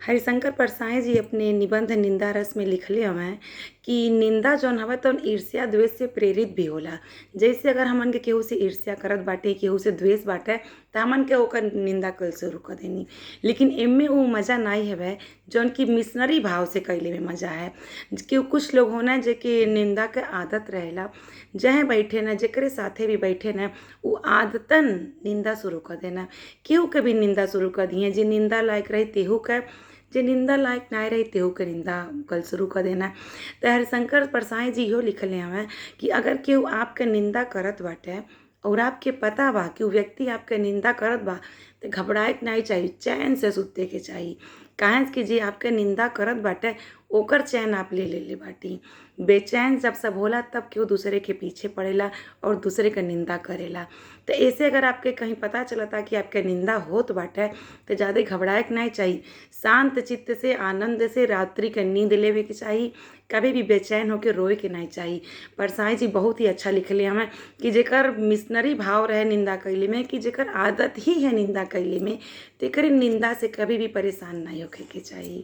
हरिशंकर परसाई जी अपने निबंध निंदा रस में लिखले हवें कि निंदा जौन हवे तौन ईर्ष्या द्वेष से प्रेरित भी होला। जैसे अगर हमन के केहू से ईर्ष्या करत बाटे, केहू से द्वेष बाटे, त हमन के ओकर निंदा कइल शुरू कर देनी। लेकिन एमे उ मजा नाहीं हवे जौन कि मिशनरी भाव से कइले में मजा है। कि कुछ लोग होना जेके निंदा के आदत रहेला, जहे बैठे न, जेकरे साथे भी बैठे न, उ आदतन निंदा शुरू कर देना। केहू के भी निंदा शुरू कर दिहे, जे निंदा लायक रही तेहू के, जे निंदा लायक नाहीं रही तेहू के निंदा कइल शुरू कर देना। त हरिशंकर परसाई जी इहो लिखले हवें कि अगर केहू आपके निंदा करत बाटे और आपके पता बा कि उ व्यक्ति आपके निंदा करत बा, त घबराए के नाहीं चाही, चैन से सुते के चाही। काहे कि जे आपके निंदा करत बाटे ओकर चैन आप ले लेले बाटी। बेचैन जब सब होला तब केहू दूसरे के पीछे पड़ेला और दूसरे के निंदा करेला। त एसे अगर आपके कहीं पता चलता कि आपके निंदा होत बाटे त ज़्यादे घबराए के नाहीं चाही। शांत चित्त से, आनंद से रात्रि के नींद लेवे के चाही। कभी भी बेचैन होके रोए के नाहीं चाही। परसाई जी बहुत ही अच्छा लिखले हवें कि जेकर मिशनरी भाव रहे निंदा कइले में, कि जेकर आदत ही है निंदा कइले में, तेकरे निंदा से कभी भी परेशान नाहीं होखे के चाही।